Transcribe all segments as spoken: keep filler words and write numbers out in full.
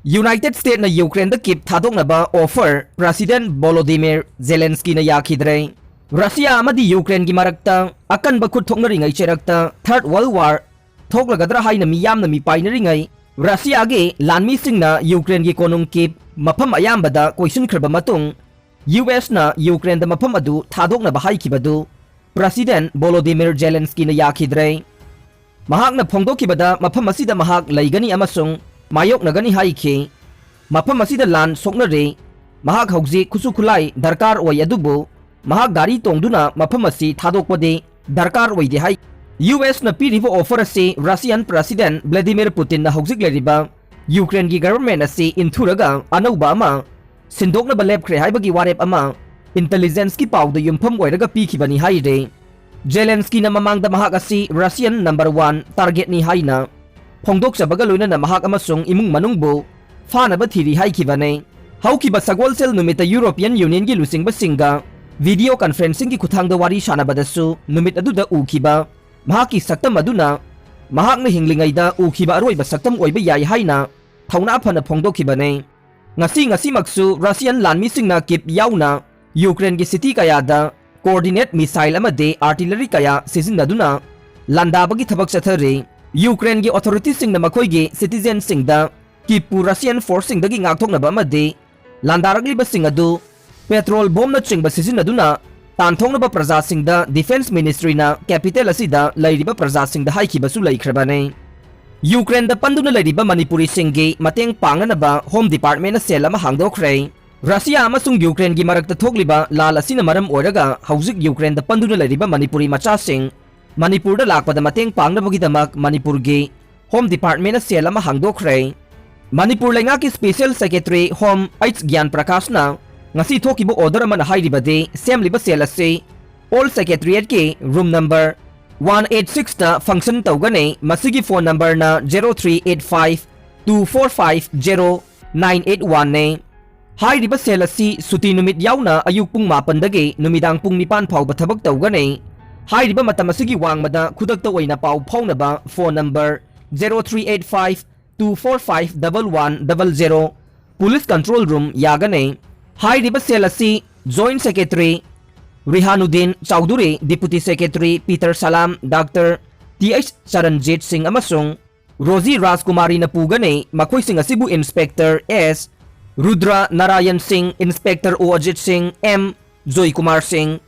United ꯁ꯭ꯇꯦꯠꯅ ꯌꯨꯀ꯭ꯔꯦꯟꯗ Kyiv ꯊꯥꯗꯣꯛꯅꯕ ꯑꯣꯐꯔ ꯄ꯭ꯔꯁꯤꯗꯦꯟꯠ ꯚꯣꯂꯣꯗꯤꯃꯤꯔ ꯖꯦꯂꯦꯟꯁꯀꯤꯅ ꯌꯥꯈꯤꯗ꯭ꯔꯦ꯫ ꯔꯁꯤꯌꯥ ꯑꯃꯗꯤ ꯌꯨꯀ꯭ꯔꯦꯟꯒꯤ ꯃꯔꯛꯇ ꯑꯀꯟꯕ ꯈꯨꯠ ꯊꯣꯛꯅꯔꯤꯉꯩ ꯆꯩꯔꯛꯇ ꯊꯔꯗ ꯋꯥꯔꯜꯗ ꯋꯥꯔ ꯊꯣꯛꯂꯒꯗ꯭ꯔꯥ ꯍꯥꯏꯅ ꯃꯤꯌꯥꯝꯅ ꯃꯤꯄꯥꯏꯅꯔꯤꯉꯩ, ꯔꯁꯤꯌꯥꯒꯤ ꯂꯥꯟꯃꯤꯁꯤꯡꯅ ꯌꯨꯀ꯭ꯔꯦꯟꯒꯤ ꯀꯣꯅꯨꯡ ꯀꯤꯞ ꯃꯐꯝ ꯑꯌꯥꯝꯕꯗ ꯀꯣꯏꯁꯤꯟꯈ꯭ꯔꯕ ꯃꯇꯨꯡ, ꯌꯨ ꯑꯦꯁꯅ ꯌꯨꯀ꯭ꯔꯦꯟꯗ ꯃꯐꯝ ꯑꯗꯨ ꯊꯥꯗꯣꯛꯅꯕ ꯍꯥꯏꯈꯤꯕꯗꯨ ꯄ꯭ꯔꯁꯤꯗꯦꯟꯠ ꯚꯣꯂꯣꯗꯤꯃꯤꯔ ꯖꯦꯂꯦꯟꯁꯀꯤꯅ ꯌꯥꯈꯤꯗ꯭ꯔꯦ꯫ ꯃꯍꯥꯛꯅ ꯐꯣꯡꯗꯣꯛꯈꯤꯕꯗ ꯃꯐꯝ ꯑꯁꯤꯗ ꯃꯍꯥꯛ ꯂꯩꯒꯅꯤ ꯑꯃꯁꯨꯡ ꯃꯥꯌꯣꯛꯅꯒꯅꯤ ꯍꯥꯏꯈꯤ꯫ ꯃꯐꯝ ꯑꯁꯤꯗ ꯂꯥꯟ ꯁꯣꯛꯅꯔꯦ꯫ ꯃꯍꯥꯛ ꯍꯧꯖꯤꯛ ꯈꯨꯠꯁꯨ ꯈꯨꯠꯂꯥꯏ ꯗꯔꯀꯥꯔ ꯑꯣꯏ, ꯑꯗꯨꯕꯨ ꯃꯍꯥꯛ ꯒꯥꯔꯤ ꯇꯣꯡꯗꯨꯅ ꯃꯐꯝ ꯑꯁꯤ ꯊꯥꯗꯣꯛꯄꯗꯤ ꯗꯔꯀꯥꯔ ꯑꯣꯏꯗꯦ ꯍꯥꯏ꯫ ꯌꯨ ꯑꯦꯁꯅ ꯄꯤꯔꯤꯕ ꯑꯣꯐꯔ ꯑꯁꯤ ꯔꯁꯤꯌꯥꯟ ꯄ꯭ꯔꯁꯤꯗꯦꯟꯠ ꯚ꯭ꯂꯥꯗꯤꯃꯤꯔ ꯄꯨꯇꯤꯟꯅ ꯍꯧꯖꯤꯛ ꯂꯩꯔꯤꯕ ꯌꯨꯀ꯭ꯔꯦꯟꯒꯤ ꯒꯚꯔꯟꯃꯦꯟꯠ ꯑꯁꯤ ꯏꯟꯊꯨꯔꯒ ꯑꯅꯧꯕ ꯑꯃ ꯁꯤꯟꯗꯣꯛꯅꯕ ꯂꯦꯞꯈ꯭ꯔꯦ ꯍꯥꯏꯕꯒꯤ ꯋꯥꯔꯦꯞ ꯑꯃ ꯏꯟꯇꯦꯂꯤꯖꯦꯟꯁꯀꯤ ꯄꯥꯎꯗ ꯌꯨꯝꯐꯝ ꯑꯣꯏꯔꯒ ꯄꯤꯈꯤꯕꯅꯤ ꯍꯥꯏꯔꯦ꯫ ꯖꯦꯂꯦꯟꯁꯀꯤꯅ ꯃꯃꯥꯡꯗ ꯃꯍꯥꯛ ꯑꯁꯤ ꯔꯁꯤꯌꯥꯟ ꯅꯝꯕꯔ ꯋꯥꯟ ꯇꯥꯔꯒꯦꯠꯅꯤ ꯍꯥꯏꯅ ꯐꯣꯡꯗꯣꯛꯆꯕꯒ ꯂꯣꯏꯅꯅ ꯃꯍꯥꯛ ꯑꯃꯁꯨꯡ ꯏꯃꯨꯡ ꯃꯅꯨꯡꯕꯨ ꯐꯥꯅꯕ ꯊꯤꯔꯤ ꯍꯥꯏꯈꯤꯕꯅꯤ꯫ ꯍꯧꯈꯤꯕ ꯁꯒꯣꯜꯁꯦꯜ ꯅꯨꯃꯤꯠꯇ ꯌꯨꯔꯣꯄꯤꯌꯟ ꯌꯨꯅꯤꯌꯟꯒꯤ ꯂꯨꯆꯤꯡꯕꯁꯤꯡꯒ ꯚꯤꯗꯤꯑꯣ ꯀꯟꯐꯔꯦꯟꯁꯤꯡꯒꯤ ꯈꯨꯠꯊꯥꯡꯗ ꯋꯥꯔꯤ ꯁꯥꯟꯅꯕꯗꯁꯨ ꯅꯨꯃꯤꯠ ꯑꯗꯨꯗ ꯎꯈꯤꯕ ꯃꯍꯥꯛꯀꯤ ꯁꯛꯇꯝ ꯑꯗꯨꯅ ꯃꯍꯥꯛꯅ ꯍꯤꯡꯂꯤꯉꯩꯗ ꯎꯈꯤꯕ ꯑꯔꯣꯏꯕ ꯁꯛꯇꯝ ꯑꯣꯏꯕ ꯌꯥꯏ ꯍꯥꯏꯅ ꯊꯧꯅꯥ ꯐꯅ ꯐꯣꯡꯗꯣꯛꯈꯤꯕꯅꯤ꯫ ꯉꯁꯤ ꯉꯁꯤꯃꯛꯁꯨ ꯔꯁꯤꯌꯥꯟ ꯂꯥꯟꯃꯤꯁꯤꯡꯅ ꯀꯤꯞ ꯌꯥꯎꯅ ꯌꯨꯀ꯭ꯔꯦꯟꯒꯤ ꯁꯤꯇꯤ ꯀꯌꯥꯗ ꯀꯣꯑꯣꯔꯗꯤꯅꯦꯠ ꯃꯤꯁꯥꯏꯜ ꯑꯃꯗꯤ ꯑꯥꯔꯇꯤꯂꯔꯤ ꯀꯌꯥ ꯁꯤꯖꯤꯟꯅꯗꯨꯅ ꯂꯥꯟꯗꯥꯕꯒꯤ ꯊꯕꯛ ꯆꯠꯊꯔꯤ꯫ ꯌꯨꯀ꯭ꯔꯦꯟꯒꯤ ꯑꯣꯊꯣꯔꯤꯇꯤꯁꯤꯡꯅ ꯃꯈꯣꯏꯒꯤ ꯁꯤꯇꯤꯖꯦꯟꯁꯤꯡꯗ ꯀꯤꯞꯄꯨ ꯔꯁꯤꯌꯥꯟ ꯐꯣꯔꯁꯁꯤꯡꯗꯒꯤ ꯉꯥꯛꯊꯣꯛꯅꯕ ꯑꯃꯗꯤ ꯂꯥꯟꯗꯥꯔꯛꯂꯤꯕꯁꯤꯡ ꯑꯗꯨ ꯄꯦꯇ꯭ꯔꯣꯜ ꯕꯣꯝꯅꯆꯤꯡꯕ ꯁꯤꯖꯤꯟꯅꯗꯨꯅ ꯇꯥꯟꯊꯣꯛꯅꯕ ꯄ꯭ꯔꯖꯥꯁꯤꯡꯗ ꯗꯤꯐꯦꯟꯁ ꯃꯤꯅꯤꯁꯇ꯭ꯔꯤꯅ ꯀꯦꯄꯤꯇꯦꯜ ꯑꯁꯤꯗ ꯂꯩꯔꯤꯕ ꯄ꯭ꯔꯖꯥꯁꯤꯡꯗ ꯍꯥꯏꯈꯤꯕꯁꯨ ꯂꯩꯈ꯭ꯔꯕꯅꯤ꯫ ꯌꯨꯀ꯭ꯔꯦꯟꯗ ꯄꯟꯗꯨꯅ ꯂꯩꯔꯤꯕ ꯃꯅꯤꯄꯨꯔꯤꯁꯤꯡꯒꯤ ꯃꯇꯦꯡ ꯄꯥꯡꯅꯅꯕ ꯍꯣꯝ ꯗꯤꯄꯥꯔꯠꯃꯦꯟꯅ ꯁꯦꯜ ꯑꯃ ꯍꯥꯡꯗꯣꯛꯈ꯭ꯔꯦ꯫ ꯔꯁꯤꯌꯥ ꯑꯃꯁꯨꯡ ꯌꯨꯀ꯭ꯔꯦꯟꯒꯤ ꯃꯔꯛꯇ ꯊꯣꯛꯂꯤꯕ ꯂꯥꯜ ꯑꯁꯤꯅ ꯃꯔꯝ ꯑꯣꯏꯔꯒ ꯍꯧꯖꯤꯛ ꯌꯨꯀ꯭ꯔꯦꯟꯗ ꯄꯟꯗꯨꯅ ꯂꯩꯔꯤꯕ ꯃꯅꯤꯄꯨꯔꯤ ꯃꯆꯥꯁꯤꯡ ꯃꯅꯤꯄꯨꯔꯗ ꯂꯥꯛꯄꯗ ꯃꯇꯦꯡ ꯄꯥꯡꯅꯕꯒꯤꯗꯃꯛ ꯃꯅꯤꯄꯨꯔꯒꯤ ꯍꯣꯝ ꯗꯤꯄꯥꯔꯠꯃꯦꯟꯅ ꯁꯦꯜ ꯑꯃ ꯍꯥꯡꯗꯣꯛꯈ꯭ꯔꯦ꯫ ꯃꯅꯤꯄꯨꯔ ꯂꯩꯉꯥꯛꯀꯤ ꯁ꯭ꯄꯦꯁꯤꯌꯦꯜ ꯁꯦꯀ꯭ꯔꯦꯇꯔꯤ ꯍꯣꯝ ꯑꯩꯆ ꯒ꯭ꯌꯥꯟ ꯄ꯭ꯔꯀꯥꯁꯅ ꯉꯁꯤ ꯊꯣꯛꯈꯤꯕ ꯑꯣꯔꯗꯔ ꯑꯃꯅ ꯍꯥꯏꯔꯤꯕꯗꯤ, ꯁꯦꯝꯂꯤꯕ ꯁꯦꯜ ꯑꯁꯤ ꯑꯣꯜ ꯁꯦꯀ꯭ꯔꯦꯇꯔꯤꯌꯦꯠꯀꯤ ꯔꯨꯝ ꯅꯝꯕꯔ ꯋꯥꯟ ꯑꯩꯠ ꯁꯤꯛꯁꯇ ꯐꯪꯁꯟ ꯇꯧꯒꯅꯤ꯫ ꯃꯁꯤꯒꯤ ꯐꯣꯟ ꯅꯝꯕꯔꯅ zero three eight five two four five zero nine eight ꯋꯥꯟꯅꯤ꯫ ꯍꯥꯏꯔꯤꯕ ꯁꯦꯜ ꯑꯁꯤ ꯁꯨꯇꯤ ꯅꯨꯃꯤꯠ ꯌꯥꯎꯅ ꯑꯌꯨꯛ ꯄꯨꯡ ꯃꯥꯄꯟꯗꯒꯤ ꯅꯨꯃꯤꯗꯥꯡ ꯄꯨꯡ ꯅꯤꯄꯥꯟ ꯐꯥꯎꯕ ꯊꯕꯛ ꯇꯧꯒꯅꯤ꯫ ꯍꯥꯏꯔꯤꯕ ꯃꯇꯝ ꯑꯁꯤꯒꯤ ꯋꯥꯡꯃꯗ ꯈꯨꯗꯛꯇ ꯑꯣꯏꯅ ꯄꯥꯎ ꯐꯥꯎꯅꯕ phone number zero three eight five two four five double one double zero, Police Control Room ꯌꯥꯒꯅꯤ꯫ ꯍꯥꯏꯔꯤꯕ cell ꯑꯁꯤ Joint Secretary Rehanuddin Chowdhury, Deputy Secretary Peter Salam, doctor T H Charanjit Singh ꯑꯃꯁꯨꯡ ꯔꯣꯖꯤ ꯔꯥꯖꯀꯨꯃꯥꯔꯤꯅ ꯄꯨꯒꯅꯤ꯫ ꯃꯈꯣꯏꯁꯤꯡ ꯑꯁꯤꯕꯨ Inspector ꯑꯦꯁ ꯔꯨꯗ꯭ꯔ ꯅꯥꯔꯥꯌꯟ ꯁꯤꯡ, Inspector ꯑꯣ ꯑꯖꯤꯠ ꯁꯤꯡ, ꯑꯦꯝ ꯖꯣꯏꯀꯨꯃꯥꯔ ꯁꯤꯡ,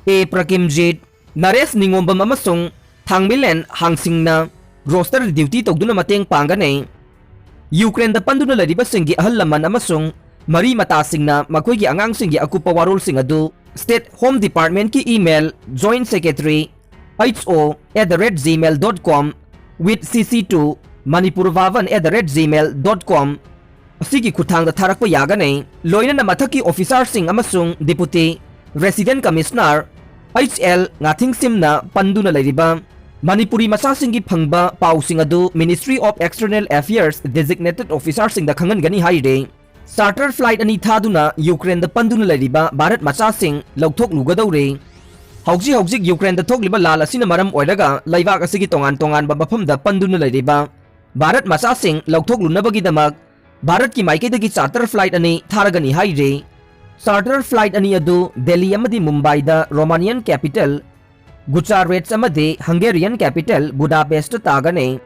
ꯑꯦ ꯄ꯭ꯔꯀꯤꯝꯖꯤꯠ, ꯅꯔꯦꯁ ꯅꯤꯉꯣꯝꯕꯝ ꯑꯃꯁꯨꯡ ꯊꯥꯡꯃꯤꯂꯦꯟ ꯍꯥꯡꯁꯤꯡꯅ roster duty ꯇꯧꯗꯨꯅ ꯃꯇꯦꯡ ꯄꯥꯡꯒꯅꯤ꯫ ꯌꯨꯀ꯭ꯔꯦꯟꯗ ꯄꯟꯗꯨꯅ ꯂꯩꯔꯤꯕꯁꯤꯡꯒꯤ ꯑꯍꯜ ꯂꯃꯟ ꯑꯃꯁꯨꯡ ꯃꯔꯤ ꯃꯇꯥꯁꯤꯡꯅ ꯃꯈꯣꯏꯒꯤ ꯑꯉꯥꯡꯁꯤꯡꯒꯤ ꯑꯀꯨꯞꯄ ꯋꯥꯔꯣꯜꯁꯤꯡ ꯑꯗꯨ State Home Department ꯀꯤ email joint secretary H O at the rate gmail dot com with C C two Manipur Bhavan at the rate gmail dot com ꯑꯁꯤꯒꯤ ꯈꯨꯠꯊꯥꯡꯗ ꯊꯥꯔꯛꯄ ꯌꯥꯒꯅꯤ꯫ ꯂꯣꯏꯅꯅ ꯃꯊꯛꯀꯤ officer ꯁꯤꯡ ꯑꯃꯁꯨꯡ Deputy Resident Commissioner H L ꯉꯥꯊꯤꯡꯁꯤꯝꯅ ꯄꯟꯗꯨꯅ ꯂꯩꯔꯤꯕ ꯃꯅꯤꯄꯨꯔꯤ ꯃꯆꯥꯁꯤꯡꯒꯤ ꯐꯪꯕ ꯄꯥꯎꯁꯤꯡ ꯑꯗꯨ Ministry of External Affairs designated officer ꯁꯤꯡꯗ ꯈꯪꯍꯟꯒꯅꯤ ꯍꯥꯏꯔꯤ꯫ Charter flight ꯑꯅꯤ ꯊꯥꯗꯨꯅ ꯌꯨꯀ꯭ꯔꯦꯟꯗ ꯄꯟꯗꯨꯅ ꯂꯩꯔꯤꯕ ꯚꯥꯔꯠ ꯃꯆꯥꯁꯤꯡ ꯂꯧꯊꯣꯛꯂꯨꯒꯗꯧꯔꯤ꯫ ꯍꯧꯖꯤꯛ ꯍꯧꯖꯤꯛ ꯌꯨꯀ꯭ꯔꯦꯟꯗ ꯊꯣꯛꯂꯤꯕ ꯂꯥꯟ ꯑꯁꯤꯅ ꯃꯔꯝ ꯑꯣꯏꯔꯒ ꯂꯩꯕꯥꯛ ꯑꯁꯤꯒꯤ ꯇꯣꯉꯥꯟ ꯇꯣꯉꯥꯟꯕ ꯃꯐꯝꯗ ꯄꯟꯗꯨꯅ ꯂꯩꯔꯤꯕ ꯚꯥꯔꯠ ꯃꯆꯥꯁꯤꯡ ꯂꯧꯊꯣꯛꯂꯨꯅꯕꯒꯤꯗꯃꯛ ꯚꯥꯔꯠꯀꯤ ꯃꯥꯏꯀꯩꯗꯒꯤ charter flight ꯑꯅꯤ ꯊꯥꯔꯒꯅꯤ ꯍꯥꯏꯔꯤ꯫ Charter flight ꯑꯅꯤ ꯑꯗꯨ ꯗꯦꯜꯂꯤ ꯑꯃꯗꯤ ꯃꯨꯝꯕꯥꯏꯗ Romanian capital Bucharest ꯑꯃꯗꯤ Hungarian capital Budapest ꯇꯥꯒꯅꯤ꯫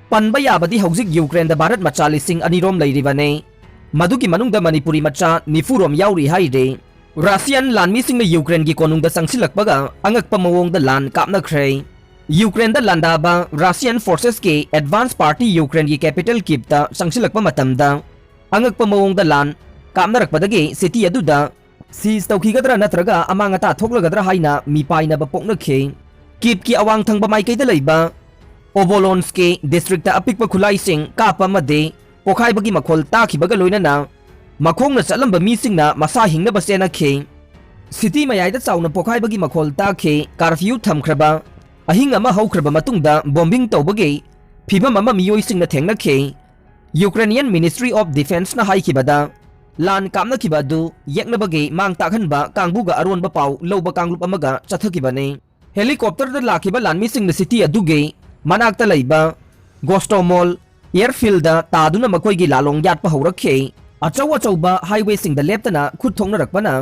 ꯄꯟꯕ ꯌꯥꯕꯗꯤ ꯍꯧꯖꯤꯛ ꯌꯨꯀ꯭ꯔꯦꯟꯗ ꯚꯥꯔꯠ ꯃꯆꯥ ꯂꯤꯁꯤꯡ ꯑꯅꯤ ꯔꯣꯝ ꯂꯩꯔꯤꯕꯅꯤ꯫ ꯃꯗꯨꯒꯤ ꯃꯅꯨꯡꯗ ꯃꯅꯤꯄꯨꯔꯤ ꯃꯆꯥ ꯅꯤꯐꯨ ꯔꯣꯝ ꯌꯥꯎꯔꯤ ꯍꯥꯏꯔꯤ꯫ ꯔꯥꯁꯤꯌꯥꯟ ꯂꯥꯟꯃꯤꯁꯤꯡꯅ ꯌꯨꯀ꯭ꯔꯦꯟꯒꯤ ꯀꯣꯅꯨꯡꯗ ꯆꯪꯁꯤꯜꯂꯛꯄꯒ ꯑꯉꯛꯄ ꯃꯑꯣꯡꯗ ꯂꯥꯟ ꯀꯥꯞꯅꯈ꯭ꯔꯦ꯫ ꯌꯨꯀ꯭ꯔꯦꯟꯗ ꯂꯥꯟꯗꯥꯕ ꯔꯥꯁꯤꯌꯥꯟ forces ꯀꯤ advance party ꯌꯨꯀ꯭ꯔꯦꯟꯒꯤ capital ꯀꯤꯞꯇ ꯆꯪꯁꯤꯜꯂꯛꯄ ꯃꯇꯝꯗ ꯑꯉꯛꯄ ꯃꯑꯣꯡꯗ ꯂꯥꯟ ꯀꯥꯞꯅꯔꯛꯄꯗꯒꯤ city ꯑꯗꯨꯗ seize ꯇꯧꯈꯤꯒꯗ꯭ꯔꯥ ꯅꯠꯇ꯭ꯔꯒ ꯑꯃꯥꯡ ꯑꯇꯥ ꯊꯣꯛꯂꯒꯗ꯭ꯔꯥ ꯍꯥꯏꯅ ꯃꯤꯄꯥꯏꯅꯕ ꯄꯣꯛꯅꯈꯤ꯫ ꯀꯤꯞꯀꯤ ꯑꯋꯥꯡ ꯊꯪꯕ ꯃꯥꯏꯀꯩꯗ ꯂꯩꯕ Obolonsky district ꯑꯄꯤꯛꯄ ꯈꯨꯠꯂꯥꯏꯁꯤꯡ ꯀꯥꯞꯄ ꯑꯃꯗꯤ ꯄꯣꯈꯥꯏꯕꯒꯤ ꯃꯈꯣꯜ ꯇꯥꯈꯤꯕꯒ ꯂꯣꯏꯅꯅ ꯃꯈꯣꯡꯅ ꯆꯠꯂꯝꯕ ꯃꯤꯁꯤꯡꯅ ꯃꯁꯥ ꯍꯤꯡꯅꯕ ꯆꯦꯟꯅꯈꯤ꯫ City ꯃꯌꯥꯏꯗ ꯆꯥꯎꯅ ꯄꯣꯈꯥꯏꯕꯒꯤ ꯃꯈꯣꯜ ꯇꯥꯈꯤ꯫ Curfew ꯊꯝꯈ꯭ꯔꯕ ꯑꯍꯤꯡ ꯑꯃ ꯍꯧꯈ꯭ꯔꯕ ꯃꯇꯨꯡꯗ bombing ꯇꯧꯕꯒꯤ ꯐꯤꯚꯝ ꯑꯃ ꯃꯤꯑꯣꯏꯁꯤꯡꯅ ꯊꯦꯡꯅꯈꯤ꯫ Ukrainian Ministry of Defenceꯅ ꯍꯥꯏꯈꯤꯕꯗ, ꯂꯥꯟ ꯀꯥꯞꯅꯈꯤꯕ ꯑꯗꯨ ꯌꯦꯛꯅꯕꯒꯤ ꯃꯥꯡ ꯇꯥꯛꯍꯟꯕ ꯀꯥꯡꯕꯨꯒ ꯑꯔꯣꯟꯕ ꯄꯥꯎ ꯂꯧꯕ ꯀꯥꯡꯂꯨꯞ ꯑꯃꯒ ꯆꯠꯊꯈꯤꯕꯅꯤ꯫ Helicopterꯗ ꯂꯥꯛꯈꯤꯕ ꯂꯥꯟꯃꯤꯁꯤꯡꯅ city ꯑꯗꯨꯒꯤ ꯃꯅꯥꯛꯇ ꯂꯩꯕ Gostomol ꯑꯦꯌꯔꯐꯤꯜꯗ ꯇꯥꯗꯨꯅ ꯃꯈꯣꯏꯒꯤ ꯂꯥꯂꯣꯡ ꯌꯥꯠꯄ ꯍꯧꯔꯛꯈꯤ꯫ ꯑꯆꯧ ꯑꯆꯧꯕ ꯍꯥꯏꯋꯦꯁꯤꯡꯗ ꯂꯦꯞꯇꯅ ꯈꯨꯠ ꯊꯣꯛꯅꯔꯛꯄꯅ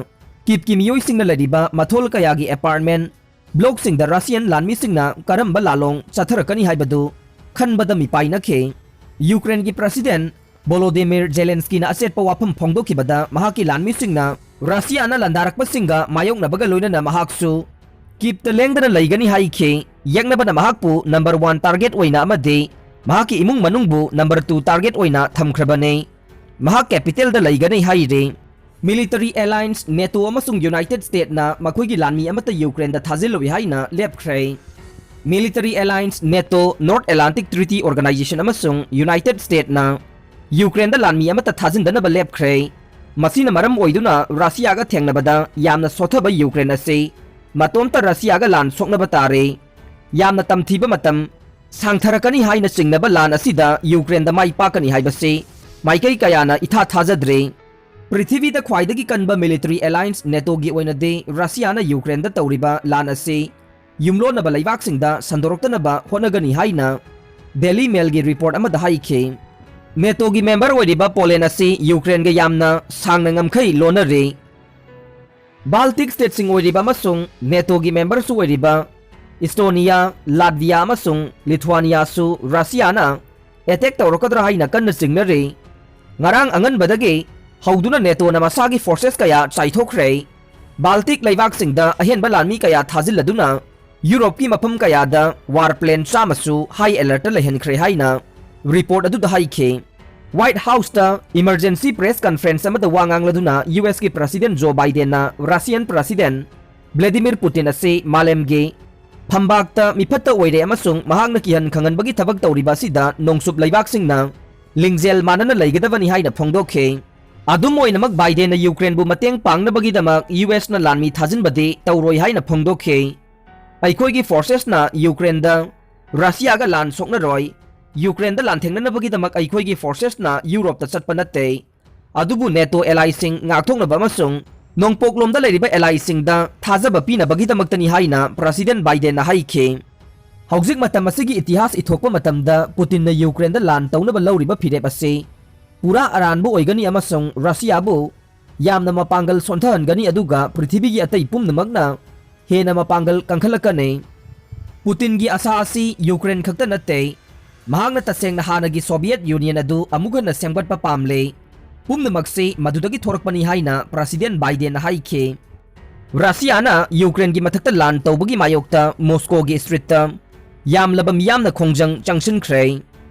ꯀꯤꯞꯀꯤ ꯃꯤꯑꯣꯏꯁꯤꯡꯅ ꯂꯩꯔꯤꯕ ꯃꯊꯣꯜ ꯀꯌꯥꯒꯤ ꯑꯦꯄꯥꯔꯠꯃꯦꯟ ꯕ꯭ꯂꯣꯛꯁꯤꯡꯗ ꯔꯁꯤꯌꯟ ꯂꯥꯟꯃꯤꯁꯤꯡꯅ ꯀꯔꯝꯕ ꯂꯥꯂꯣꯡ ꯆꯠꯊꯔꯛꯀꯅꯤ ꯍꯥꯏꯕꯗꯨ ꯈꯟꯕꯗ ꯃꯤꯄꯥꯏꯅꯈꯤ꯫ ꯌꯨꯀ꯭ꯔꯦꯟꯒꯤ ꯄ꯭ꯔꯁꯤꯗꯦꯟ ꯚꯣꯂꯣꯗꯤꯃꯤꯔ ꯖꯦꯂꯦꯟꯁꯀꯤꯅ ꯑꯆꯦꯠꯄ ꯋꯥꯐꯝ ꯐꯣꯡꯗꯣꯛꯈꯤꯕꯗ ꯃꯍꯥꯛꯀꯤ ꯂꯥꯟꯃꯤꯁꯤꯡꯅ ꯔꯁꯤꯌꯥꯅ ꯂꯥꯟꯗꯥꯔꯛꯄꯁꯤꯡꯒ ꯃꯥꯌꯣꯛꯅꯕꯒ ꯂꯣꯏꯅꯅ ꯃꯍꯥꯛꯁꯨ ꯀꯤꯞꯇ ꯂꯦꯡꯗꯅ ꯂꯩꯒꯅꯤ ꯍꯥꯏꯈꯤ꯫ ꯌꯦꯛꯅꯕꯅ ꯃꯍꯥꯛꯄꯨ ꯅꯝꯕꯔ ꯋꯥꯟ ꯇꯥꯔꯒꯦꯠ ꯑꯣꯏꯅ ꯑꯃꯗꯤ ꯃꯍꯥꯛꯀꯤ ꯏꯃꯨꯡ ꯃꯅꯨꯡꯕꯨ ꯅꯝꯕꯔ ꯇꯨ ꯇꯥꯔꯒꯦꯠ ꯑꯣꯏꯅ ꯊꯝꯈ꯭ꯔꯕꯅꯤ꯫ ꯃꯍꯥꯛ ꯀꯦꯄꯤꯇꯦꯜꯗ ꯂꯩꯒꯅꯤ ꯍꯥꯏꯔꯤ꯫ ꯃꯤꯂꯤꯇꯔꯤ ꯑꯦꯂꯥꯏꯟꯁ ꯅꯦꯇꯣ ꯑꯃꯁꯨꯡ ꯌꯨꯅꯥꯏꯇꯦꯗ ꯁ꯭ꯇꯦꯠꯅ ꯃꯈꯣꯏꯒꯤ ꯂꯥꯟꯃꯤ ꯑꯃꯠꯇ ꯌꯨꯀ꯭ꯔꯦꯟꯗ ꯊꯥꯖꯤꯜꯂꯣꯏ ꯍꯥꯏꯅ ꯂꯦꯞꯈ꯭ꯔꯦ꯫ Military alliance NATO, north Atlantic treaty organisation ꯑꯃꯁꯨꯡ ꯌꯨꯅꯥꯏꯇꯦꯗ ꯁ꯭ꯇꯦꯠꯅ ꯌꯨꯀ꯭ꯔꯦꯟꯗ ꯂꯥꯟꯃꯤ ꯑꯃꯠꯇ ꯊꯥꯖꯤꯟꯗꯅꯕ ꯂꯦꯞꯈ꯭ꯔꯦ꯫ ꯃꯁꯤꯅ ꯃꯔꯝ ꯑꯣꯏꯗꯨꯅ ꯔꯁꯤꯌꯥꯒ ꯊꯦꯡꯅꯕꯗ ꯌꯥꯝꯅ ꯁꯣꯠꯊꯕ ꯌꯨꯀ꯭ꯔꯦꯟ ꯑꯁꯤ ꯃꯇꯣꯝꯇ ꯔꯁꯤꯌꯥꯒ ꯂꯥꯟ ꯁꯣꯛꯅꯕ ꯇꯥꯔꯦ꯫ ꯌꯥꯝꯅ ꯇꯝꯊꯤꯕ ꯃꯇꯝ ꯁꯥꯡꯊꯔꯛꯀꯅꯤ ꯍꯥꯏꯅ ꯆꯤꯡꯅꯕ ꯂꯥꯟ ꯑꯁꯤꯗ ꯌꯨꯀ꯭ꯔꯦꯟꯗ ꯃꯥꯏ ꯄꯥꯛꯀꯅꯤ ꯍꯥꯏꯕꯁꯤ ꯃꯥꯏꯀꯩ ꯀꯌꯥꯅ ꯏꯊꯥ ꯊꯥꯖꯗ꯭ꯔꯦ꯫ ꯄ꯭ꯔꯤꯊꯤꯕꯤꯗ ꯈ꯭ꯋꯥꯏꯗꯒꯤ ꯀꯟꯕ ꯃꯤꯂꯤꯇꯔꯤ ꯑꯦꯂꯥꯏꯟꯁ ꯅꯦꯇꯣꯒꯤ ꯑꯣꯏꯅꯗꯤ ꯔꯁꯤꯌꯥꯅ ꯌꯨꯀ꯭ꯔꯦꯟꯗ ꯇꯧꯔꯤꯕ ꯂꯥꯟ ꯑꯁꯤ ꯌꯨꯝꯂꯣꯟꯅꯕ ꯂꯩꯕꯥꯛꯁꯤꯡꯗ ꯁꯟꯗꯣꯔꯛꯇꯅꯕ ꯍꯣꯠꯅꯒꯅꯤ ꯍꯥꯏꯅ ꯗꯦꯂꯤ ꯃꯦꯜꯒꯤ ꯔꯤꯄꯣꯔꯠ ꯑꯃꯗ ꯍꯥꯏꯈꯤ꯫ ꯅꯦꯇꯣꯒꯤ ꯃꯦꯝꯕꯔ ꯑꯣꯏꯔꯤꯕ ꯄꯣꯂꯦꯟ ꯑꯁꯤ ꯌꯨꯀ꯭ꯔꯦꯟꯒ ꯌꯥꯝꯅ ꯁꯥꯡꯅ ꯉꯝꯈꯩ ꯂꯣꯟꯅꯔꯤ꯫ ꯕꯥꯜꯇꯤꯛ ꯁ꯭ꯇꯦꯠꯁꯤꯡ ꯑꯣꯏꯔꯤꯕ ꯑꯃꯁꯨꯡ ꯅꯦꯇꯣꯒꯤ ꯃꯦꯝꯕꯔꯁꯨ ꯑꯣꯏꯔꯤꯕ ꯏꯁꯇꯣꯅꯤꯌꯥ, ꯂꯥꯠꯚꯤꯌꯥ ꯑꯃꯁꯨꯡ ꯂꯤꯊꯨꯋꯥꯅꯤꯌꯥꯁꯨ ꯔꯁꯤꯌꯥꯅ ꯑꯦꯇꯦꯛ ꯇꯧꯔꯛꯀꯗ꯭ꯔꯥ ꯍꯥꯏꯅ ꯀꯟꯅ ꯆꯤꯡꯅꯔꯤ꯫ ꯉꯔꯥꯡ ꯑꯉꯟꯕꯗꯒꯤ ꯍꯧꯗꯨꯅ ꯅꯦꯇꯣꯅ ꯃꯁꯥꯒꯤ ꯐꯣꯔꯁꯦꯁ ꯀꯌꯥ ꯆꯥꯏꯊꯣꯛꯈ꯭ꯔꯦ꯫ ꯕꯥꯜꯇꯤꯛ ꯂꯩꯕꯥꯛꯁꯤꯡꯗ ꯑꯍꯦꯟꯕ ꯂꯥꯟꯃꯤ ꯀꯌꯥ ꯊꯥꯖꯤꯜꯂꯗꯨꯅ ꯌꯨꯔꯣꯞꯀꯤ ꯃꯐꯝ ꯀꯌꯥꯗ ꯋꯥꯔ ꯄ꯭ꯂꯦꯟ ꯆꯥꯝꯃꯁꯨ ꯍꯥꯏ ꯑꯦꯂꯔꯠꯇ ꯂꯩꯍꯟꯈ꯭ꯔꯦ ꯍꯥꯏꯅ ꯔꯤꯄꯣꯔꯠ ꯑꯗꯨꯗ ꯍꯥꯏꯈꯤ꯫ ꯋꯥꯏꯠ ꯍꯥꯎꯁꯇ ꯏꯃꯔꯖꯦꯟꯁꯤ ꯄ꯭ꯔꯦꯁ ꯀꯟꯐꯔꯦꯟꯁ ꯑꯃꯗ ꯋꯥ ꯉꯥꯡꯂꯗꯨꯅ ꯌꯨ ꯑꯦꯁꯀꯤ ꯄ꯭ꯔꯁꯤꯗꯦꯟ ꯖꯣ ꯕꯥꯏꯗꯦꯟꯅ ꯔꯁꯤꯌꯟ ꯄ꯭ꯔꯁꯤꯗꯦꯟ ꯚ꯭ꯂꯦꯗꯤꯃꯤꯔ ꯄꯨꯇꯤꯟ ꯑꯁꯤ ꯃꯥꯂꯦꯝꯒꯤ ꯐꯝꯕꯥꯛꯇ ꯃꯤꯐꯠꯇ ꯑꯣꯏꯔꯦ ꯑꯃꯁꯨꯡ ꯃꯍꯥꯛꯅ ꯀꯤꯍꯟ ꯈꯪꯍꯟꯕꯒꯤ ꯊꯕꯛ ꯇꯧꯔꯤꯕ ꯑꯁꯤꯗ ꯅꯣꯡꯆꯨꯞ ꯂꯩꯕꯥꯛꯁꯤꯡꯅ ꯂꯤꯡꯖꯦꯜ ꯃꯥꯟꯅꯅ ꯂꯩꯒꯗꯕꯅꯤ ꯍꯥꯏꯅ ꯐꯣꯡꯗꯣꯛꯈꯤ꯫ ꯑꯗꯨꯝ ꯑꯣꯏꯅꯃꯛ, ꯕꯥꯏꯗꯦꯟꯅ ꯌꯨꯀ꯭ꯔꯦꯟꯕꯨ ꯃꯇꯦꯡ ꯄꯥꯡꯅꯕꯒꯤꯗꯃꯛ ꯌꯨ ꯑꯦꯁꯅ ꯂꯥꯟꯃꯤ ꯊꯥꯖꯤꯟꯕꯗꯤ ꯇꯧꯔꯣꯏ ꯍꯥꯏꯅ ꯐꯣꯡꯗꯣꯛꯈꯤ꯫ ꯑꯩꯈꯣꯏꯒꯤ ꯐꯣꯔꯁꯦꯁꯅ ꯌꯨꯀ꯭ꯔꯦꯟꯗ ꯔꯁꯤꯌꯥꯒ ꯂꯥꯟ ꯁꯣꯛꯅꯔꯣꯏ꯫ ꯌꯨꯀ꯭ꯔꯦꯟꯗ ꯂꯥꯟꯊꯦꯡꯅꯅꯕꯒꯤꯗꯃꯛ ꯑꯩꯈꯣꯏꯒꯤ ꯐꯣꯔꯁꯦꯁꯅ ꯌꯨꯔꯣꯞꯇ ꯆꯠꯄ ꯅꯠꯇꯦ꯫ ꯑꯗꯨꯕꯨ ꯅꯦꯇꯣ ꯑꯦꯂꯥꯏꯁꯤꯡ ꯉꯥꯛꯊꯣꯛꯅꯕ ꯑꯃꯁꯨꯡ ꯅꯣꯡꯄꯣꯛꯂꯣꯝꯗ ꯂꯩꯔꯤꯕ ꯑꯦꯂꯥꯏꯁꯤꯡꯗ ꯊꯥꯖꯕ ꯄꯤꯅꯕꯒꯤꯗꯃꯛꯇꯅꯤ ꯍꯥꯏꯅ ꯄ꯭ꯔꯁꯤꯗꯦꯟ ꯕꯥꯏꯗꯦꯟꯅ ꯍꯥꯏꯈꯤ꯫ ꯍꯧꯖꯤꯛ ꯃꯇꯝ ꯑꯁꯤꯒꯤ ꯏꯇꯤꯍꯥꯁ ꯏꯊꯣꯛꯄ ꯃꯇꯝꯗ ꯄꯨꯇꯤꯟꯅ ꯌꯨꯀ꯭ꯔꯦꯟꯗ ꯂꯥꯟ ꯇꯧꯅꯕ ꯂꯧꯔꯤꯕ ꯐꯤꯔꯦꯞ ꯑꯁꯤ ꯄꯨꯔꯥ ꯑꯔꯥꯟꯕ ꯑꯣꯏꯒꯅꯤ ꯑꯃꯁꯨꯡ ꯔꯁꯤꯌꯥꯕꯨ ꯌꯥꯝꯅ ꯃꯄꯥꯡꯒꯜ ꯁꯣꯟꯊꯍꯟꯒꯅꯤ, ꯑꯗꯨꯒ ꯄ꯭ꯔꯤꯊꯤꯕꯤꯒꯤ ꯑꯇꯩ ꯄꯨꯝꯅꯃꯛꯅ ꯍꯦꯟꯅ ꯃꯄꯥꯡꯒꯜ ꯀꯟꯈꯠꯂꯛꯀꯅꯤ꯫ ꯄꯨꯇꯤꯟꯒꯤ ꯑꯁꯥ ꯑꯁꯤ ꯌꯨꯀ꯭ꯔꯦꯟ ꯈꯛꯇ ꯅꯠꯇꯦ, ꯃꯍꯥꯛꯅ ꯇꯁꯦꯡꯅ ꯍꯥꯟꯅꯒꯤ ꯁꯣꯚꯤꯌꯦꯠ ꯌꯨꯅꯤꯌꯟ ꯑꯗꯨ ꯑꯃꯨꯛ ꯍꯟꯅ ꯁꯦꯝꯒꯠꯄ ꯄꯥꯝꯂꯦ꯫ ꯄꯨꯝꯅꯃꯛꯁꯤ ꯃꯗꯨꯗꯒꯤ ꯊꯣꯔꯛꯄꯅꯤ ꯍꯥꯏꯅ ꯄ꯭ꯔꯁꯤꯗꯦꯟ ꯕꯥꯏꯗꯦꯟꯅ ꯍꯥꯏꯈꯤ꯫ ꯔꯁꯤꯌꯥꯅ ꯌꯨꯀ꯭ꯔꯦꯟꯒꯤ ꯃꯊꯛꯇ ꯂꯥꯟ ꯇꯧꯕꯒꯤ ꯃꯥꯌꯣꯛꯇ ꯃꯣꯁꯀꯣꯒꯤ ꯁ꯭ꯇ꯭ꯔꯤꯠꯇ ꯌꯥꯝꯂꯕ ꯃꯤꯌꯥꯝꯅ ꯈꯣꯡꯖꯪ ꯆꯪꯁꯤꯟꯈ꯭ꯔꯦ꯫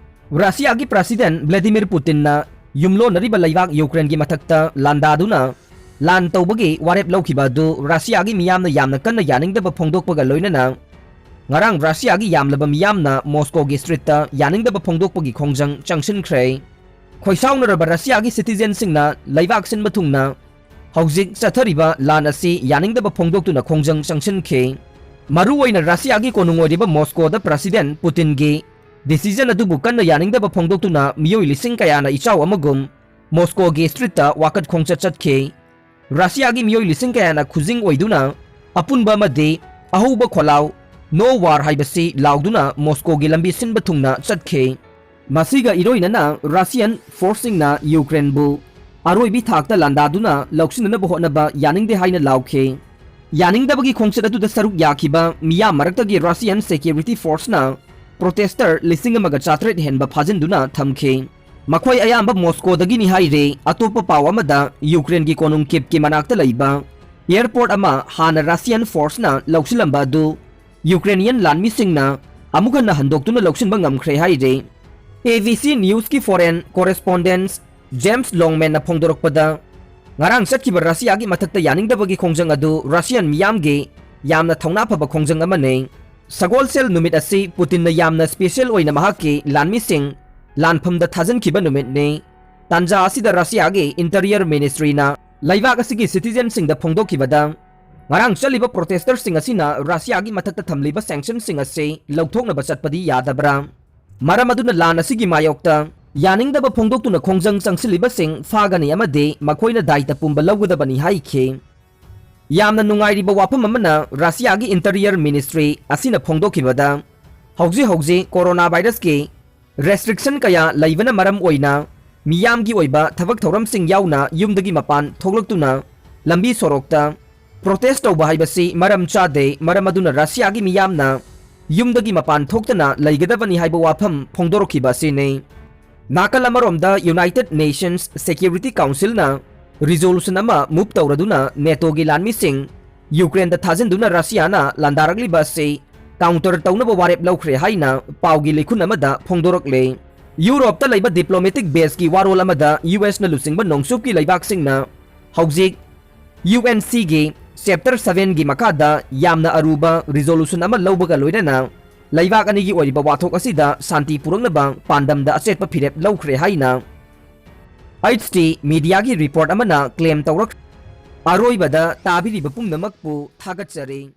ꯔꯁꯤꯌꯥꯒꯤ ꯄ꯭ꯔꯁꯤꯗꯦꯟ ꯚ꯭ꯂꯥꯗꯤꯃꯤꯔ ꯄꯨꯇꯤꯟꯅ ꯌꯨꯝꯂꯣꯟꯅꯔꯤꯕ ꯂꯩꯕꯥꯛ ꯌꯨꯀ꯭ꯔꯦꯟꯒꯤ ꯃꯊꯛꯇ ꯂꯥꯟꯗꯥꯗꯨꯅ ꯂꯥꯟ ꯇꯧꯕꯒꯤ ꯋꯥꯔꯦꯞ ꯂꯧꯈꯤꯕ ꯑꯗꯨ ꯔꯁꯤꯌꯥꯒꯤ ꯃꯤꯌꯥꯝꯅ ꯌꯥꯝꯅ ꯀꯟꯅ ꯌꯥꯅꯤꯡꯗꯕ ꯐꯣꯡꯗꯣꯛꯄꯒ ꯂꯣꯏꯅꯅ ꯉꯔꯥꯡ ꯔꯁꯤꯌꯥꯒꯤ ꯌꯥꯝꯂꯕ ꯃꯤꯌꯥꯝꯅ ꯃꯣꯁꯀꯣꯒꯤ ꯁ꯭ꯇ꯭ꯔꯤꯠꯇ ꯌꯥꯅꯤꯡꯗꯕ ꯐꯣꯡꯗꯣꯛꯄꯒꯤ ꯈꯣꯡꯖꯪ ꯆꯪꯁꯤꯟꯈ꯭ꯔꯦ꯫ ꯈꯣꯏꯁꯥꯎꯅꯔꯕ ꯔꯁꯤꯌꯥꯒꯤ ꯁꯤꯇꯤꯖꯦꯟꯁꯤꯡꯅ ꯂꯩꯕꯥꯛ ꯁꯤꯟꯕ ꯊꯨꯡꯅ ꯍꯧꯖꯤꯛ ꯆꯠꯊꯔꯤꯕ ꯂꯥꯟ ꯑꯁꯤ ꯌꯥꯅꯤꯡꯗꯕ ꯐꯣꯡꯗꯣꯛꯇꯨꯅ ꯈꯣꯡꯖꯪ ꯆꯪꯁꯤꯟꯈꯤ꯫ ꯃꯔꯨꯑꯣꯏꯅ ꯔꯁꯤꯌꯥꯒꯤ ꯀꯣꯅꯨꯡ ꯑꯣꯏꯔꯤꯕ ꯃꯣꯁꯀꯣꯗ ꯄ꯭ꯔꯁꯤꯗꯦꯟ ꯄꯨꯇꯤꯟꯒꯤ ꯗꯤꯁꯤꯖꯟ ꯑꯗꯨꯕꯨ ꯀꯟꯅ ꯌꯥꯅꯤꯡꯗꯕ ꯐꯣꯡꯗꯣꯛꯇꯨꯅ ꯃꯤꯑꯣꯏ ꯂꯤꯁꯤꯡ ꯀꯌꯥꯅ ꯏꯆꯥꯎ ꯑꯃꯒꯨꯝ ꯃꯣꯁꯀꯣꯒꯤ ꯁ꯭ꯇ꯭ꯔꯤꯠꯇ ꯋꯥꯀꯠ ꯈꯣꯡꯆꯠ ꯆꯠꯈꯤ꯫ ꯔꯁꯤꯌꯥꯒꯤ ꯃꯤꯑꯣꯏ ꯂꯤꯁꯤꯡ ꯀꯌꯥꯅ ꯈꯨꯖꯤꯡ ꯑꯣꯏꯗꯨꯅ ꯑꯄꯨꯟꯕ ꯑꯃꯗꯤ ꯑꯍꯧꯕ ꯈꯣꯜꯂꯥꯎ "No War" ꯍꯥꯏꯕꯁꯤ ꯂꯥꯎꯗꯨꯅ ꯃꯣꯁꯀꯣꯒꯤ ꯂꯝꯕꯤ ꯁꯤꯟꯕ ꯊꯨꯡꯅ ꯆꯠꯈꯤ꯫ ꯃꯁꯤꯒ ꯏꯔꯣꯏꯅꯅ ꯔꯁꯤꯌꯟ ꯐꯣꯔꯁꯁꯤꯡꯅ ꯌꯨꯀ꯭ꯔꯦꯟꯕꯨ ꯑꯔꯣꯏꯕꯤ ꯊꯥꯛꯇ ꯂꯥꯟꯗꯥꯗꯨꯅ ꯂꯧꯁꯤꯟꯅꯅꯕ ꯍꯣꯠꯅꯕ ꯌꯥꯅꯤꯡꯗꯦ ꯍꯥꯏꯅ ꯂꯥꯎꯈꯤ꯫ ꯌꯥꯅꯤꯡꯗꯕꯒꯤ ꯈꯣꯡꯆꯠ ꯑꯗꯨꯗ ꯁꯔꯨꯛ ꯌꯥꯈꯤꯕ ꯃꯤꯌꯥꯝ ꯃꯔꯛꯇꯒꯤ ꯔꯁꯤꯌꯟ ꯁꯦꯀ꯭ꯌꯨꯔꯤꯇꯤ ꯐꯣꯔꯁꯅ ꯄ꯭ꯔꯣꯇꯦꯁꯇꯔ ꯂꯤꯁꯤꯡ ꯑꯃꯒ ꯆꯥꯇ꯭ꯔꯦꯠ ꯍꯦꯟꯕ ꯐꯥꯖꯤꯟꯗꯨꯅ ꯊꯝꯈꯤ꯫ ꯃꯈꯣꯏ ꯑꯌꯥꯝꯕ ꯃꯣꯁꯀꯣꯗꯒꯤꯅꯤ ꯍꯥꯏꯔꯦ꯫ ꯑꯇꯣꯞꯄ ꯄꯥꯎ ꯑꯃꯗ, ꯌꯨꯀ꯭ꯔꯦꯟꯒꯤ ꯀꯣꯅꯨꯡ ꯀꯤꯞꯀꯤ ꯃꯅꯥꯛꯇ ꯂꯩꯕ ꯑꯦꯌꯔꯄꯣꯔꯠ ꯑꯃ ꯍꯥꯟꯅ ꯔꯁꯤꯌꯟ ꯐꯣꯔꯁꯅ ꯂꯧꯁꯤꯜꯂꯝꯕ ꯑꯗꯨ ꯌꯨꯀ꯭ꯔꯦꯅꯤꯌꯟ ꯂꯥꯟꯃꯤꯁꯤꯡꯅ ꯑꯃꯨꯛ ꯍꯟꯅ ꯍꯟꯗꯣꯛꯇꯨꯅ ꯂꯧꯁꯤꯟꯕ ꯉꯝꯈ꯭ꯔꯦ ꯍꯥꯏꯔꯦ꯫ A B C ꯅ꯭ꯌꯨꯁꯀꯤ foreign ꯀꯣꯔꯦꯁꯄꯣꯟꯗꯦꯟꯠ James ꯂꯣꯡꯃꯦꯟꯅ ꯐꯣꯡꯗꯣꯔꯛꯄꯗ, ꯉꯔꯥꯡ ꯆꯠꯈꯤꯕ ꯔꯁꯤꯌꯥꯒꯤ ꯃꯊꯛꯇ ꯌꯥꯅꯤꯡꯗꯕꯒꯤ ꯈꯣꯡꯖꯪ ꯑꯗꯨ ꯔꯁꯤꯌꯟ ꯃꯤꯌꯥꯝꯒꯤ ꯌꯥꯝꯅ ꯊꯧꯅꯥ ꯐꯕ ꯈꯣꯡꯖꯪ ꯑꯃꯅꯤ꯫ ꯁꯒꯣꯜꯁꯦꯜ ꯅꯨꯃꯤꯠ ꯑꯁꯤ ꯄꯨꯇꯤꯟꯅ ꯌꯥꯝꯅ ꯁ꯭ꯄꯦꯁꯤꯌꯦꯜ ꯑꯣꯏꯅ ꯃꯍꯥꯛꯀꯤ ꯂꯥꯟꯃꯤꯁꯤꯡ ꯂꯥꯟꯐꯝꯗ ꯊꯥꯖꯤꯟꯈꯤꯕ ꯅꯨꯃꯤꯠꯅꯤ꯫ ꯇꯥꯟꯖꯥ ꯑꯁꯤꯗ ꯔꯁꯤꯌꯥꯒꯤ ꯏꯟꯇꯔꯤꯌꯔ ꯃꯤꯅꯤꯁꯇ꯭ꯔꯤꯅ ꯂꯩꯕꯥꯛ ꯑꯁꯤꯒꯤ ꯁꯤꯇꯤꯖꯦꯟꯁꯤꯡꯗ ꯐꯣꯡꯗꯣꯛꯈꯤꯕꯗ, ꯉꯔꯥꯡ ꯆꯠꯂꯤꯕ ꯄ꯭ꯔꯣꯇꯦꯁꯇꯔꯁꯤꯡ ꯑꯁꯤꯅ ꯔꯁꯤꯌꯥꯒꯤ ꯃꯊꯛꯇ ꯊꯝꯂꯤꯕ ꯁꯦꯡꯁꯟꯁꯤꯡ ꯑꯁꯤ ꯂꯧꯊꯣꯛꯅꯕ ꯆꯠꯄꯗꯤ ꯌꯥꯗꯕ꯭ꯔꯥ? ꯃꯔꯝ ꯑꯗꯨꯅ ꯂꯥꯟ ꯑꯁꯤꯒꯤ ꯃꯥꯌꯣꯛꯇ ꯌꯥꯅꯤꯡꯗꯕ ꯐꯣꯡꯗꯣꯛꯇꯨꯅ ꯈꯣꯡꯖꯪ ꯆꯪꯁꯤꯜꯂꯤꯕꯁꯤꯡ ꯐꯥꯒꯅꯤ ꯑꯃꯗꯤ ꯃꯈꯣꯏꯅ ꯗꯥꯏꯇ ꯄꯨꯝꯕ ꯂꯧꯒꯗꯕꯅꯤ ꯍꯥꯏꯈꯤ꯫ ꯌꯥꯝꯅ ꯅꯨꯡꯉꯥꯏꯔꯤꯕ ꯋꯥꯐꯝ ꯑꯃꯅ, ꯔꯁꯤꯌꯥꯒꯤ ꯏꯟꯇꯔꯤꯌꯔ ꯃꯤꯅꯤꯁꯇ꯭ꯔꯤ ꯑꯁꯤꯅ ꯐꯣꯡꯗꯣꯛꯈꯤꯕꯗ, ꯍꯧꯖꯤꯛ ꯍꯧꯖꯤꯛ ꯀꯣꯔꯣꯅꯥ ꯚꯥꯏꯔꯁꯀꯤ ꯔꯦꯁꯇ꯭ꯔꯤꯛꯁꯟ ꯀꯌꯥ ꯂꯩꯕꯅ ꯃꯔꯝ ꯑꯣꯏꯅ ꯃꯤꯌꯥꯝꯒꯤ ꯑꯣꯏꯕ ꯊꯕꯛ ꯊꯧꯔꯝꯁꯤꯡ ꯌꯥꯎꯅ ꯌꯨꯝꯗꯒꯤ ꯃꯄꯥꯟ ꯊꯣꯛꯂꯛꯇꯨꯅ ꯂꯝꯕꯤ ꯁꯣꯔꯣꯛꯇ ꯄ꯭ꯔꯣꯇꯦꯁ ꯇꯧꯕ ꯍꯥꯏꯕꯁꯤ ꯃꯔꯝ ꯆꯥꯗꯦ꯫ ꯃꯔꯝ ꯑꯗꯨꯅ ꯔꯁꯤꯌꯥꯒꯤ ꯃꯤꯌꯥꯝꯅ ꯌꯨꯝꯗꯒꯤ ꯃꯄꯥꯟ ꯊꯣꯛꯇꯅ ꯂꯩꯒꯗꯕꯅꯤ ꯍꯥꯏꯕ ꯋꯥꯐꯝ ꯐꯣꯡꯗꯣꯔꯛꯈꯤꯕ ꯑꯁꯤꯅꯤ꯫ ꯅꯥꯀꯜ ꯑꯃꯔꯣꯝꯗ United Nations Security Councilꯅ resolution ꯑꯃ move ꯇꯧꯔꯗꯨꯅ NATOꯒꯤ ꯂꯥꯟꯃꯤꯁꯤꯡ ꯌꯨꯀ꯭ꯔꯦꯟꯗ ꯊꯥꯖꯤꯟꯗꯨꯅ ꯔꯁꯤꯌꯥꯅ ꯂꯥꯟꯗꯥꯔꯛꯂꯤꯕ ꯑꯁꯤ counter ꯇꯧꯅꯕ ꯋꯥꯔꯦꯞ ꯂꯧꯈ꯭ꯔꯦ ꯍꯥꯏꯅ ꯄꯥꯎꯒꯤ ꯂꯤꯈꯨꯟ ꯑꯃꯗ ꯐꯣꯡꯗꯣꯔꯛꯂꯦ꯫ ꯌꯨꯔꯣꯞꯇ ꯂꯩꯕ diplomatic baseꯀꯤ ꯋꯥꯔꯣꯜ ꯑꯃꯗ USꯅ ꯂꯨꯆꯤꯡꯕ ꯅꯣꯡꯆꯨꯞꯀꯤ ꯂꯩꯕꯥꯛꯁꯤꯡꯅ ꯍꯧꯖꯤꯛ UNCꯒꯤ Chapter sevenꯒꯤ ꯃꯈꯥꯗ ꯌꯥꯝꯅ ꯑꯔꯨꯕ resolution ꯑꯃ ꯂꯧꯕꯒ ꯂꯣꯏꯅꯅ ꯂꯩꯕꯥꯛ ꯑꯅꯤꯒꯤ ꯑꯣꯏꯔꯤꯕ ꯋꯥꯊꯣꯛ ꯑꯁꯤꯗ ꯁꯥꯟꯇꯤ ꯄꯨꯔꯛꯅꯕ ꯄꯥꯟꯗꯝꯗ ꯑꯆꯦꯠꯄ ꯐꯤꯔꯦꯞ ꯂꯧꯈ꯭ꯔꯦ ꯍꯥꯏꯅ H T mediaꯒꯤ report ꯑꯃꯅ claim ꯇꯧꯔꯛ꯫ ꯑꯔꯣꯏꯕꯗ ꯇꯥꯕꯤꯔꯤꯕ ꯄꯨꯝꯅꯃꯛꯄꯨ ꯊꯥꯒꯠꯆꯔꯤ꯫